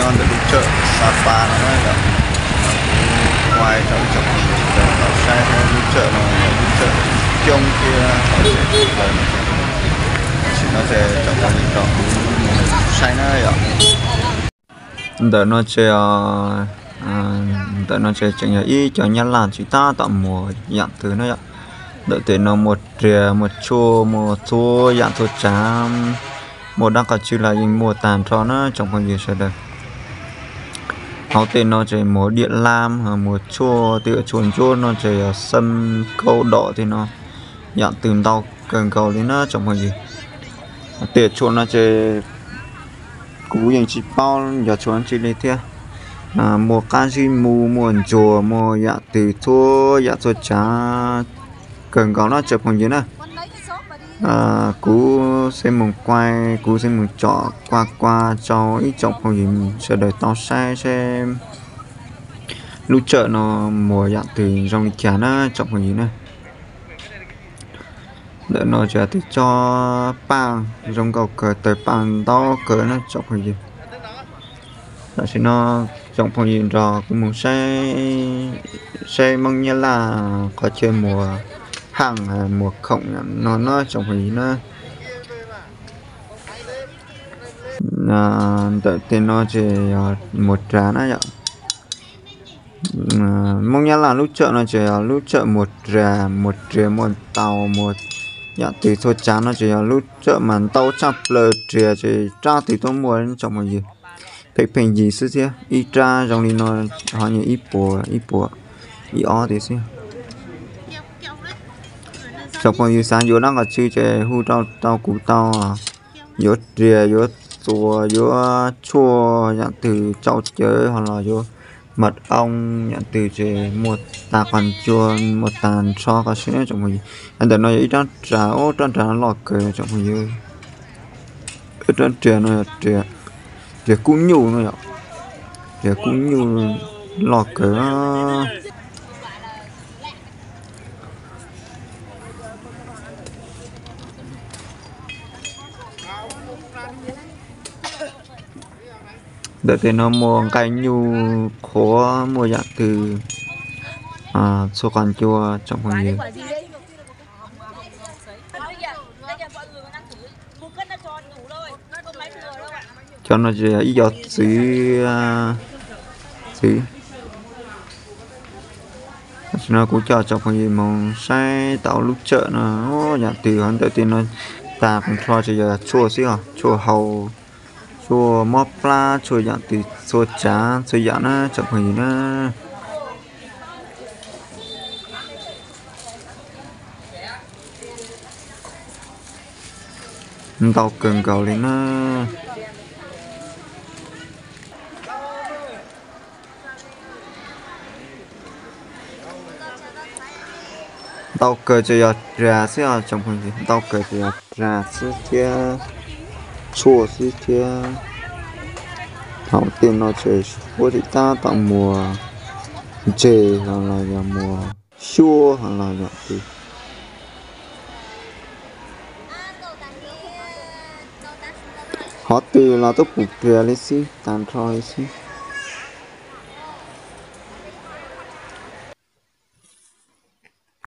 Nyob ntawm lub tsawm Sapa no na yom, kuv muab rau ib tsoom phooj ywg sawv daws tau saib thiab. Lub tsawm no yog lub tsawm coob thiab qhov tseem sawv daws, tam sim no ces tsoom phooj ywg nrog kuv saib na yom. Ntawm no ces, ntawm no ces tseem yog ib co nyab laj tsis tab tom muag yam twg na yom. Ntawm tej no muag riam, muag tshuaj, muag txhua yam txhua tsav, muaj dab qhov tswb los yeej muaj tag nrho na tsoom phooj ywg sawv daws. Hauv tej no ces muag diam lab, muag tshuaj, tej tshuaj ntsuab no ces yog xeem kaub dom tej no, yam twg ntau kawg nkaus li na tsoom phooj ywg. Tej tshuaj no ces kuv yeej tsis paub yog tshuaj dab tsi li thiab. Muaj qab zib mu, muaj ntsuag, muaj yam twg txhua yam txhua tsav kawg nkaus no tsoom phooj ywg na. Kuv xeeb moog kuaj, kuv xeeb moog tsom kuaj kuaj rau ib tsoom phooj ywg sawv daws tau saib seb lub tsawm no muag yam twg zoo li cas na tsoom phooj ywg na. Ntawm no ces tus tsob paaj zoo nkauj kawg, tawg paaj ntau kawg na tsoom phooj ywg. Tam sim no tsoom phooj ywg nrog kuv mus saib Moob Nyab Laj qhov chaw muag haaj, muag khoom no na tsoom phooj ywg na. Ntawm tej no ces yog muag riam na yom. Moob Nyab Laj lub tsawm no ces yog lub tsawm muag riam, muag riam muag ntaus, muag yam twg txhua tsav no ces yog lub tsawm mas ntau tshaj plaws, riam ces rab twg tuaj muaj tsoom phooj ywg. Pheej pheej yig xwb thiab, ib rab zoo li no ho yog ib puas, ib puas, ib ob tej xwb. Tsoom phooj ywg xav yuav dab qhov tswb ces hu rau tau kuv tau. Yuav riam, yuav txuas, yuav tshuaj, yam twg tsau cawv ho los yuav mật ong, yam twg ces muaj tag qhov ncua, muaj tag nrho qhov siab tsoom phooj ywg. Ntawm no yog ib rab riam, ub rab riam loj kawg tsoom phooj ywg. Rab riam no, riam kub nyuj no yom, riam kub nyuj loj kawg. Ntawm tej no muaj nqaij nyuj qhuav, muaj yam twg txhua qhov ncua tsoom phooj ywg. Cov no ces yog ib co txwv, txwv. Tam sim no kuv coj tsoom phooj ywg mus saib tau lub tsawm no, yam twg hov ntawm tej no tag nrho ces yog tshuaj xwb os, tshuaj hau, tshuaj mob plab, tshuaj yam twg txhua tsav txhua yam na tsoom phooj ywg na. Ntau kawg nkaus li na. Ntau kawg ces yog riam xwb os tsoom phooj ywg, ntau kawg ces yog riam xwb thiab tshuaj xwb thiab. Hauv tej no ces puab tseem tab tom muag ntseg los yog muag xyuab los yog twg. Qhov twg los tuaj pum riam li xwb, tag nrho li xwb.